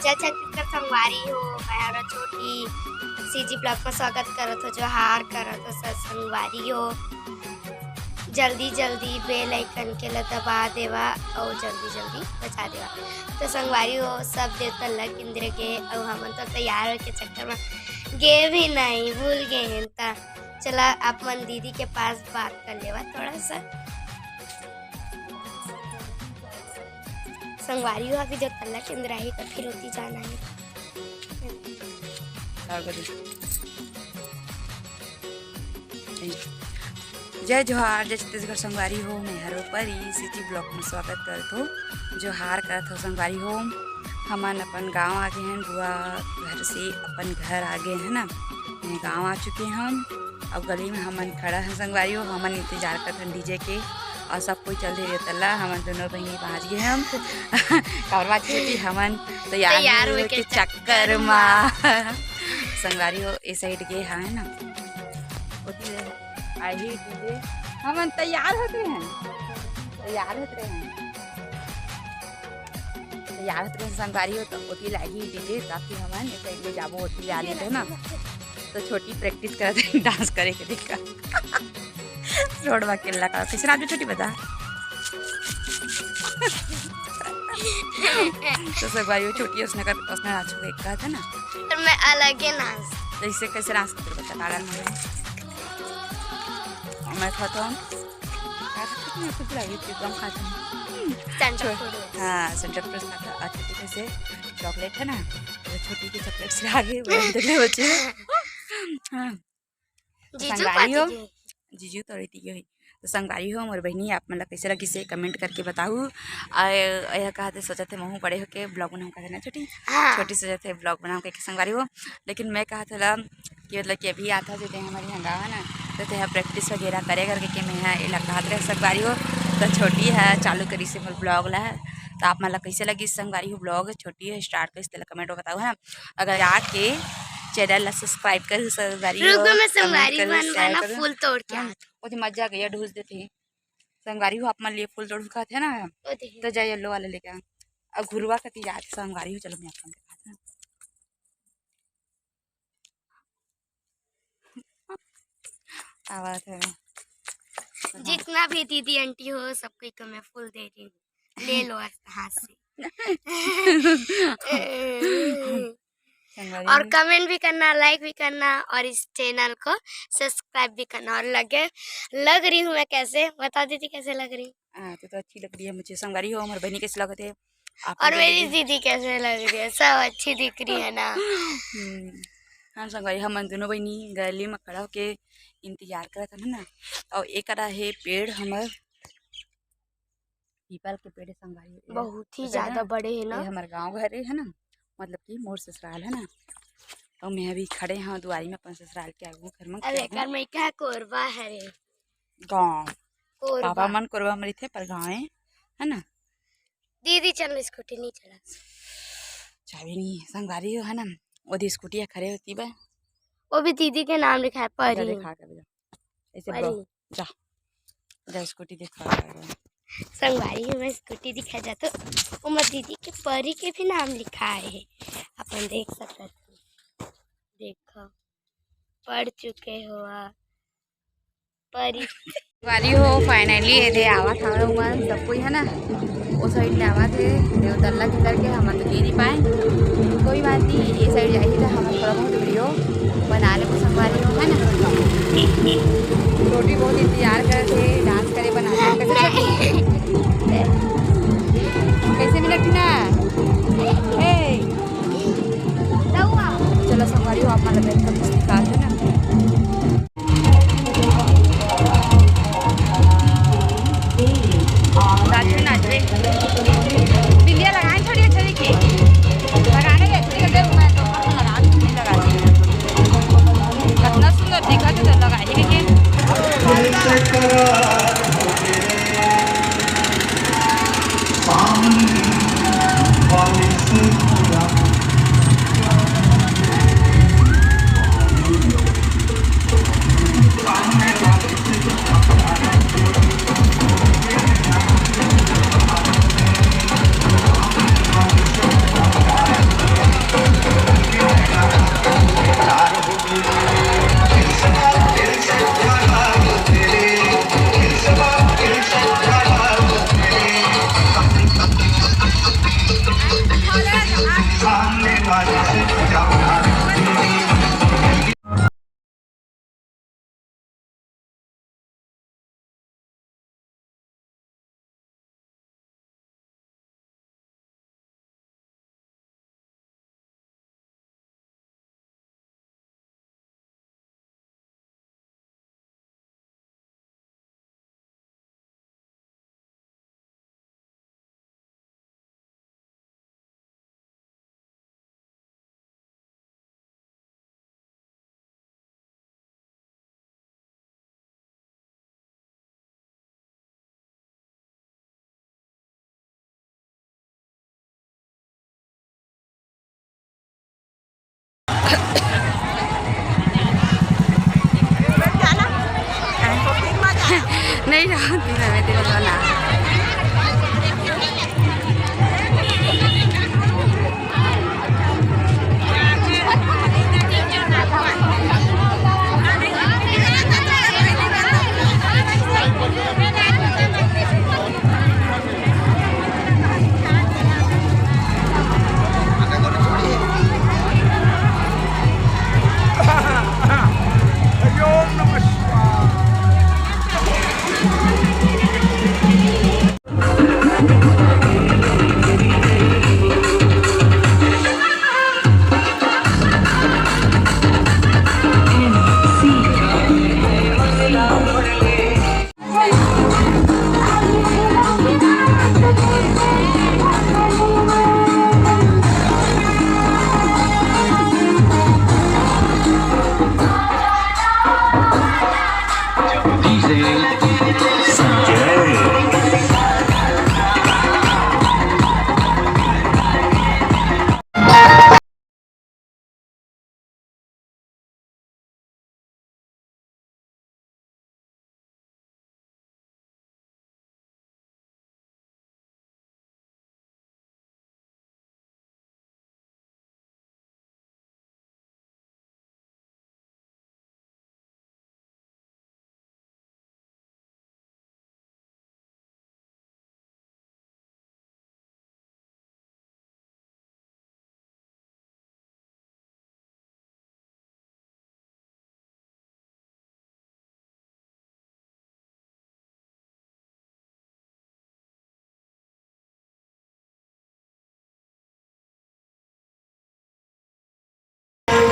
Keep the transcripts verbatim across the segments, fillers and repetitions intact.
जय छत्तीसगढ़ संगवारी हो, मैं हर छोटी CG vlog में स्वागत करत हो, जोहार करत हो सब संगवारी हो। जल्दी जल्दी bell icon के ला दबा देवा अउ जल्दी जल्दी बजा देवा। तो संगवारी हो, सब देवता लग इंदिर गे अउ हमन तो तैयार होके चक्कर में गे भी नहीं, भूल गए हैं। त चला आप मन दीदी के पास बात कर लेवा थोड़ा सा। संगवारी हो, अभी देवता लग इंदिर आही तो फिर होती जाना है। और बोली। जय जोहार, जय छत्तीसगढ़ संगवारी हो, मैं हरो परी CG vlog में स्वागत करत हो, जोहार करत हो संगवारी हो। हमन अपन गांव आ गे हन, बुआ घर से अपन घर आ गे हन ना, मैं गांव आ चुके हन। अब गली में हमन खड़ा हन संगवारी हो, हमन इंतजार करत हन DJ के, और सब कोई चल दे तल्ला, हमन दोनों बहिनी बाज गे हम। काबर बाज गे कि हमन तैयार तैयार होए होए के के चक्कर चक्कर मा। मा। संगवारी हो, ए side गे हवे ना, ओती ले आही DJ, हमन तैयार होते हैं, तैयार होते हैं, तैयार होते हैं संगवारी हो, तो ओती लागी DJ, ताकि हमन ए side ले जाबो, ओती ले आ लेते हैं ना। तो छोटी practice करत हे dance करे के, देखा। रोड में अकेला का कैसे नाचो छोटी, बता। तो संगवारी हो, छोटी उसने कर, उसने नाचो के कहा था ना। पर मैं अलग ही नाच। तो इससे कैसे नाच करते बता, पागल मत हो। और मैं खाता हूँ। कुछ लगी थी, कम खाती हूँ। Santa छोड़। Fruit। हाँ, Santa Fruit खाता। अच्छा, तो जैसे chocolate है ना, तो छोटी की chocolate से आगे वो देख ले बच्चे। हाँ। जीजू संगवारी हो, पाती के। जीजू तो रहती है। तो संगवारी हो, मोर बहिनी, आप मन ला कैसे लगिस हे, comment करके बताहू। आ, यह कहते सोचत हे, महू बड़े होके vlog बनाऊँ, कहते ना छोटी, हाँ। छोटी सोचत हे vlog बनाऊँ के संगवारी हो। लेकिन मैं कहत हला कि मतलब कि अभी आता जो ते हमारी हंगावा ना, तो ते practice वगैरह करे करके कि मैं यहाँ इला कहत रहे संगवारी हो। तो छोटी है चालू करी से मोर vlog ला है। तो आप मन ला कैसे लगिस संगवारी हो vlog, छोटी है start करिस तेला comment में बताहू, है ना। अगर जाके channel ला subscribe कर संगवारी हो, रुको, मैं comment संगवारी करो, मन share बना करो। फूल तोड़ के हाँ, आती। ओती मजा गया ढूस देते। संगवारी हो, आप मन लिए फूल तोड़ खाते हैं ना, ओती। तो जा yellow वाला लेके आ। अब घुरवा कती जात संगवारी हो, चलो मैं आपको दिखाती हूँ। आवाज है। जितना भी दीदी aunty हो, सबको को मैं फूल दे रही हूँ, ले लो हाथ से। संगवारी और में। Comment भी करना, like भी करना और इस channel को subscribe भी करना। और लगे, लग रही हूँ मैं कैसे? बता दीदी कैसे लग रही हूँ? हाँ, तो, तो अच्छी लग रही है मुझे। संगवारी हो, हमारी बहनी कैसे लगत है? आप और लोग मेरी भी। दीदी कैसे लग रही है? सब अच्छी दिख रही है ना? हम्म। हाँ, संगवारी, हमन दोनों बहनी गली में खड़ा होके इंतजार करत हन ना। और एक अड़ा है पेड़ हमर पीपल के पेड़ है संगवारी, ये बहुत ही ज्यादा बड़े है ना। ये हमर गांव घर है ना, मतलब कि मोर ससुराल है ना। और मैं अभी खड़े हाँ दुआरी में अपन ससुराल के आगू घर में अब खड़े एकर हाँ। में क्या कोरबा है रे? गांव। कोरबा। पापा मन कोरबा में रहिथे पर गांव है, है ना? दीदी चल स्कूटी नहीं चला। चाबी नहीं है संगवारी हो, है ना? ओदी स्कूटी है खड़े होती बा। वो भी दीदी के नाम लिखा है, परी। दिखा के भेजा। ऐसे परी। जा, जा स्कूटी दिखा। संगवारी हो, मैं स्कूटी दिखा जातो, ओमा दीदी के परी के भी नाम लिखा है, अपन देख सकत हो। देखो, पढ़ चुके हो आ, परी। वाली हो, finally ये दे आवत हवे उमन सब कोई, है ना? वो side ले आवत है, देवतल्ला के करके हमन तो गे नहीं पाए, कोई बात नहीं, ये side जाही तो हम थोड़ा बहुत video बना ले संगवारी हो, है ना? छोटी बहुत इंतजार करत हे, dance करे बर नाचे कैसे छोटी? कैसे मिला टीना? ए! चलो संगवारी हो, आप मतलब बैठ कर कुछ दिखाते हैं ना। नाच रे, नाच रे। बिंदिया लगाए छोड़ी, अच्छा दिखे। लगाने के, अच्छा दिखे, मैं तो लगा दूँ, नहीं लगा दूँ। कितना सुंदर दिखा तो लगा ही नहीं।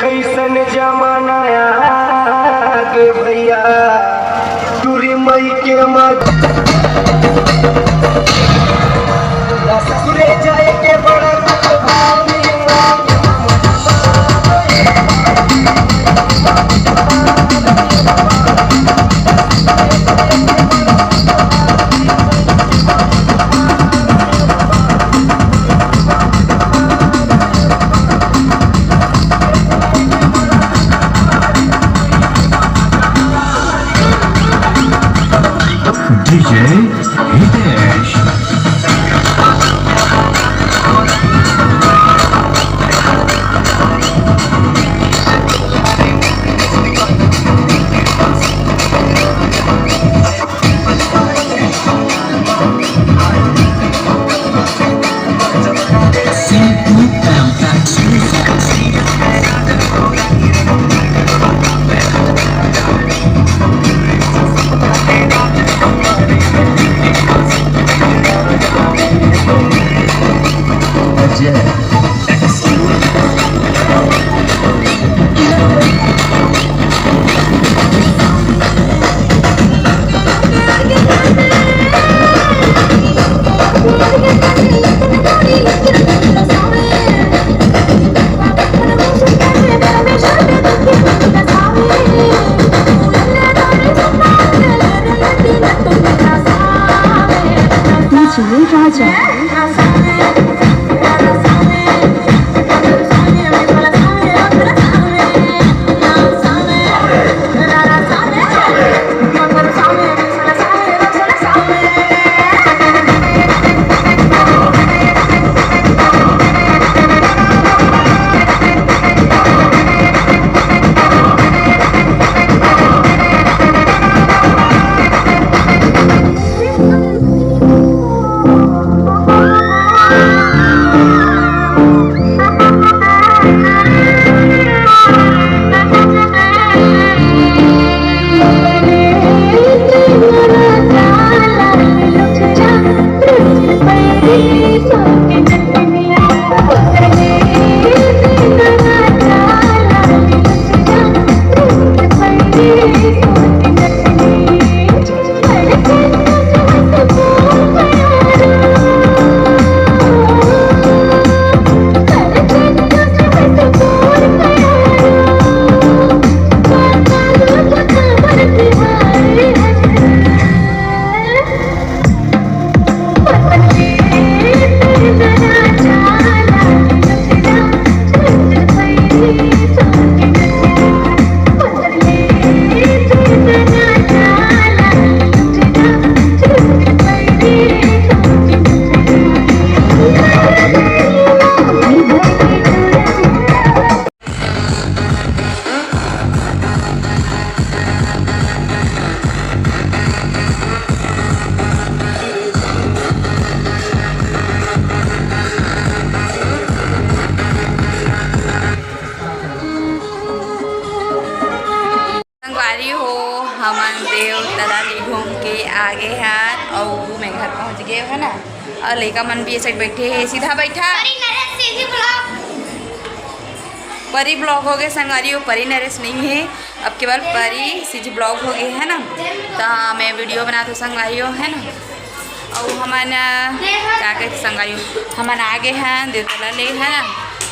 कैसन जमाना आगे भैया, टूरी मई के मत ससुरे जाए के बड़ा दुख भारी। DJ Hitesh. संगवारी हो, हमन देवतला ले घूम के आ गे हन अउ मैं घर पहुंच गे हन ना। अउ लइका मन भी ए side बैठे हे, सीधा बैठा। परी नरेश सीधी vlog। परी vlog हो गे संगवारी हो, परी नरेश नहीं हे, अब केवल परी सीधी vlog हो गे हे ना। त मैं video बनात हो संगवारी हो, है ना। अउ हमन, का कहिथे संगवारी हो, हमन आ गे हन देवतला ले, है ना,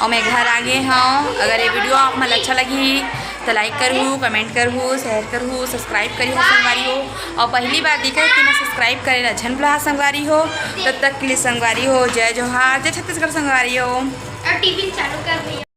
अउ मैं घर आ गे हव। अगर ये video आप मन अच्छा लगही त like करहू, comment करहू, share करहू, subscribe करिहा संगवारी हो। अउ पहली बार दिखा हे तेमन subscribe करे ला झन भुलाहा संगवारी हो। तब तक के लिए संगवारी हो, जय जोहार, जय छत्तीसगढ़ संगवारी हो। अउ TV चालू कर भैया।